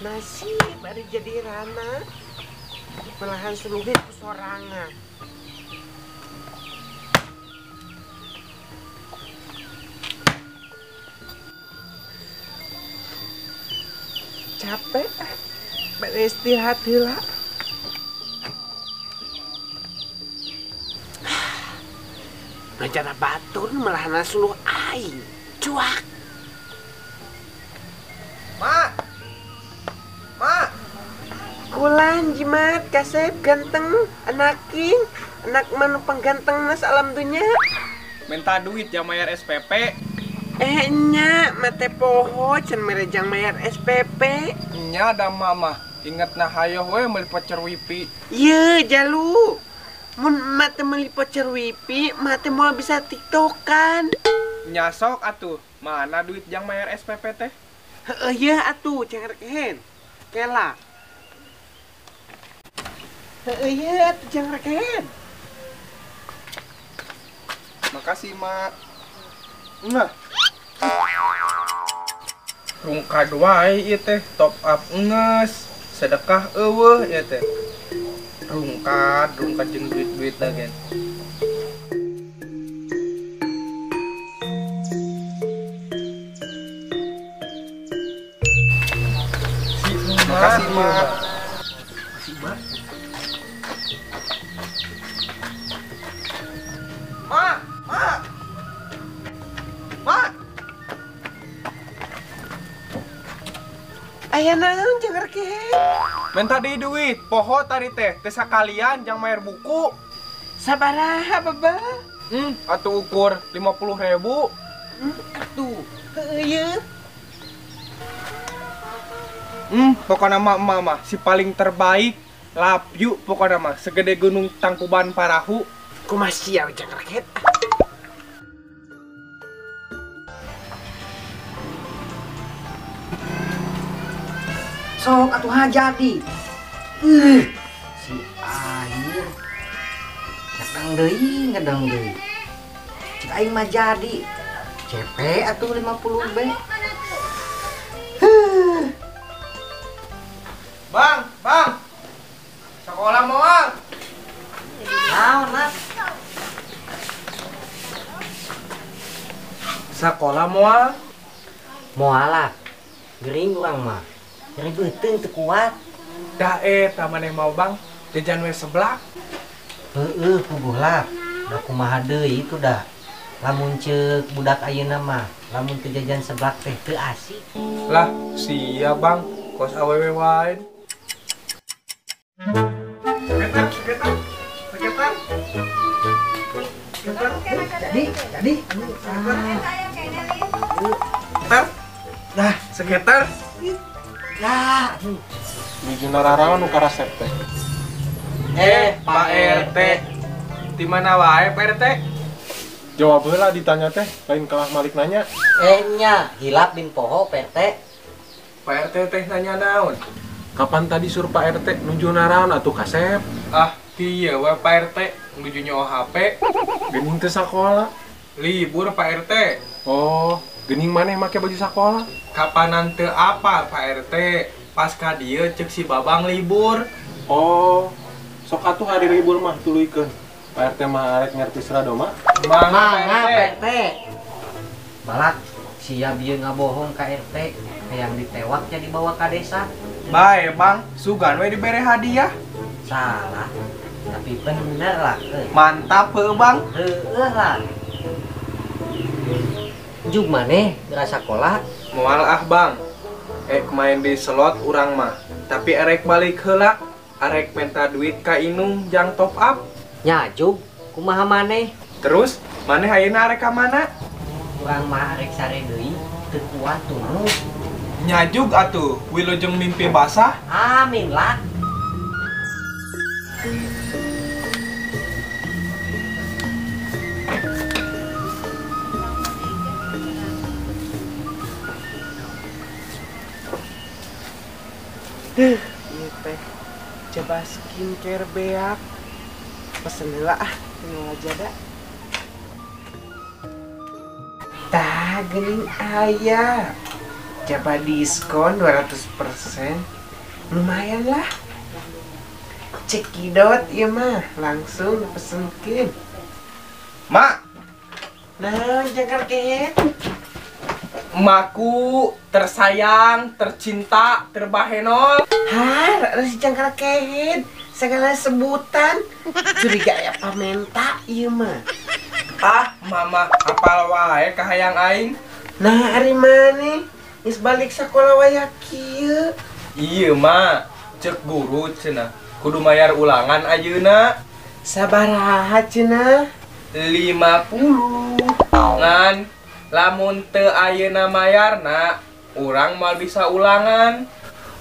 Nasib ada jadi rana. Pelahan seluhit ku sorangan. Capek ah. Bade istirahat heula. Rencana batur melahana suluh aing. Cuak. Ma. Ma. Kulan jimat kasep ganteng anaking anak manu pangganteng nas alam dunya. Minta duit jang mayar SPP. Nya mate poho can mere jang mayar SPP. Nya da mama inget na hayoh we meuli voucher wifi. Ye jalu. Mun mate meuli voucher wifi, mate moal bisa tiktokan. Nyasok atuh, mana duit jang mayar SPP teh? Heeh ye atuh, jangan rekehen. Kela. Heeh ye atuh, jangan rekehen. Makasih, Mak. Nah. Rungkad wae ieu teh, top up geus, sedekah eueuh ieu teh. Rungkad, rungkad jeung duit-duit dagen. Makasih, Mak. Makasih, Mak. Ma, Ma. Ma. Aya naon jeung reken? Minta deui duit, poho tadi teh, teh sakalian jang mayar buku. Sabaraha, Baba? Atuh ukur 50.000. Atuh, heueuh ye. Pokona mah emak mah si paling terbaik, love you pokona mah segede gunung Tangkuban Parahu. Kumaha sia jang reken? Sok atuh jadi. Si air ngedang deui, ngedang deui. Cek aing mah jadi. CP atuh 50 B. Bang, bang. Sekolah moal. Naon, Mas? Sekolah moal? Moal lah. Gering urang mah. Nyeri beuteung teu kuat. Dah eta maneh mau bang, jajan we seblak. Heueuh puguh lah. Da kumaha deui itu dah. Lamun ceuk budak ayeuna mah, lamun teu jajan seblak teh teu asik. Lah, sia bang, kos awewe wae. Seketar, seketar. Seketar. Seketar. Jadi, jadi. Seketar. Nah, seketar. Nah, nuju nararaon nu karasep teh. Pak RT. Di mana wae Pak RT? Jawab heula ditanya teh, lain kalah malik nanya. Nya, hilap bin poho Pak RT. Pak RT teh nanya naon? Kapan tadi suruh Pak RT nuju naraon atuh kasep? Ah, kieu we Pak RT nuju nyo HP. Geuning teu sakola. Libur Pak RT. Oh, geuning maneh make baju sakola? Kapanan teu apa Pak RT? Pas ka dieu ceuk si Babang libur. Oh, sok atuh hari libur mah tuluykeun. Pak RT mah arek ngerti sradoma. Mangga Pak RT. Balak sia bieu ngabohong ka RT, hayang ditewak jadi bawa ka desa. Bae Bang, sugan we dibere hadiah. Salah, tapi bener lah. Mantap heuh Bang. Heueuh lah. Jug maneh geura sakola? Moal ah Bang. Ek main di slot urang mah, tapi erek balik heula, arek minta duit ka Inung jang top up. Nya jug, kumaha maneh? Terus maneh ayeuna arek ka mana? Urang mah arek sare deui, teu kuat tunduh. Nya jug atuh, wilujeng mimpi basah. Amin lah. Duh, ieu teh coba skincare beak. Pesen heula ah, tinggal aja da. Tah geuning aya. Coba diskon 200%. Lumayan lah. Cekidot ieu mah langsung dipesenkeun. Mak. Nah, jangkar kehet. Maku tersayang, tercinta, terbahenol. Hah, si jangkar kehet segala sebutan. Curiga ya pamenta ieu mah. Ah, mama apal wae kahayang aing. Nah, ari maneh geus balik sakola waya kieu. Ieu mah cek guru cenah kudu mayar ulangan ayeuna. Sabaraha cenah? 50. Ngan lamun teu ayeuna mayarna, urang moal bisa ulangan.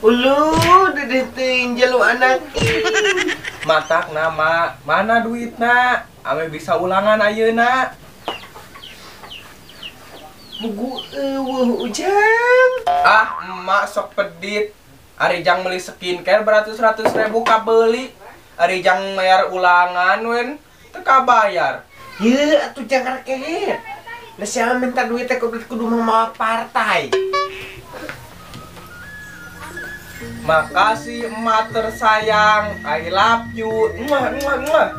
Ulu, dedeh teuing jalu anak. Matakna mak, mana duitna? Ame bisa ulangan ayeuna. Bugu eueuh ujang. Ah, emak sok pedit. Ari jang meuli skincare beratus-ratus ribu kabeuli. Ari jang mayar ulangan wen teu kabayar. Ye, atuh jangkar kehet. Lah siapa minta duit teh kudu mamawa partai. Makasih emak tersayang. I love you. Muah muah muah.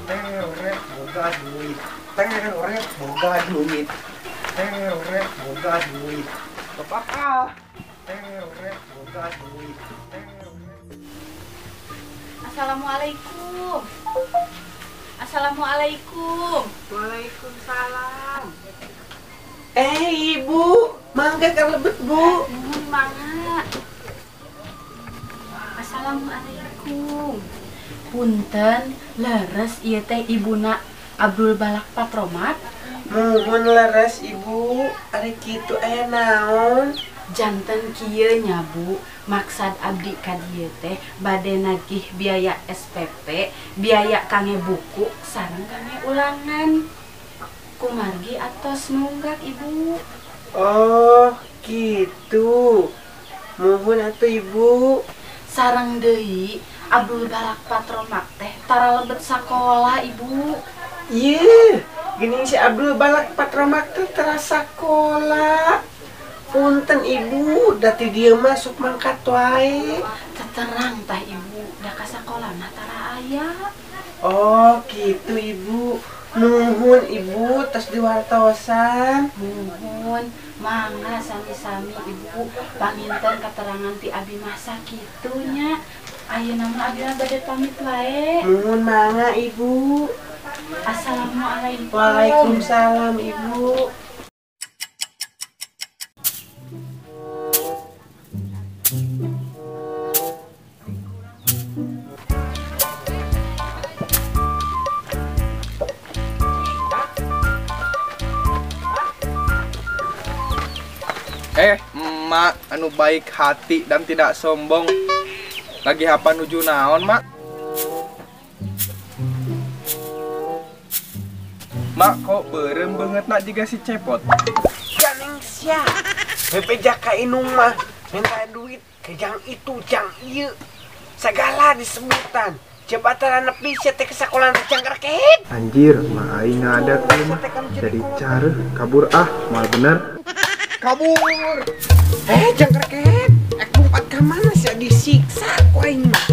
Terorek boga duit. Terorek boga duit. Terorek boga duit. Bapak. Terorek boga duit. Assalamualaikum. Assalamualaikum. Waalaikumsalam. Ibu, mangga kalebet, Bu. Nuhun mangga. Assalamualaikum. Punten, leres ieu teh ibuna Abdul Balak Patromak. Muhun leres ibu, ari kitu aya naon? Janten kieu nya Bu, maksad abdi ka dieu teh bade nagih biaya SPP, biaya kangge buku sareng kangge ulangan. Kumargi atos nunggak ibu. Oh, gitu. Muhun atuh ibu. Sareng deui Abdul Balak Patromak teh tara lebet sakola ibu. Iya, gini si Abdul Balak Patromak teh tara sakola. Punten ibu, dati dia masuk mangkat wae. Teterang tah ibu, da ka sakola mah tara aya. Oh, gitu ibu. Nuhun ibu, tos diwartosan. Nuhun, mangga sami-sami ibu. Panginten keterangan ti abi mah sakitu nya. Ayeuna mah abi mah bade pamit wae. Nuhun mangga ibu. Assalamualaikum. Waalaikumsalam ibu. Emak anu baik hati dan tidak sombong. Lagi apa nuju naon, Mak? Mak kok berem banget nak jiga si cepot. Ganing sia. Bebeja ka inung mah minta duit ke jang itu jang ieu. Segala disebutan. Jabatan nepi sia teh ke sakola jangkar kehet. Anjir, mah aing ngadat ieu mah. Jadi careuh kabur ah, moal bener. Kabur. Jangkar kehet. Ek lompat ka mana sia disiksa ku aing mah.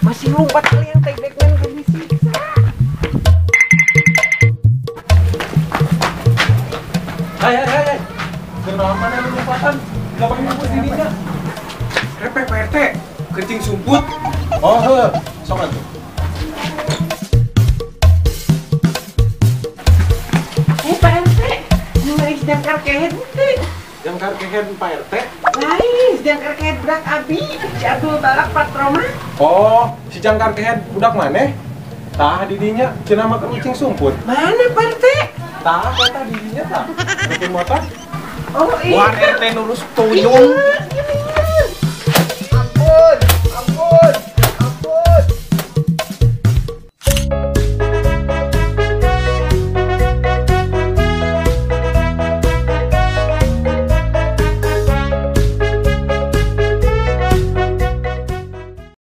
Masih lompat kali yang teh Batman kan disiksa. Hai hai hai. Kenapa mana lu lompatan? Gampang nyumput di dinya. Repeh Pak RT, kencing sumput. Oh, heuh, sok atuh. Pak RT, nu jangkar kehet teh. Jangkar kehet Pak RT? Lain, jangkar kehet budak abi, si Abdul Balak Patroma. Oh, si jangkar kehet budak maneh? Tah di dinya cenah mah kencing sumput. Mana Pak RT? Tah, eta di dinya tah. Bikin motor. Oh, iya. Wah, RT nurus tuyul.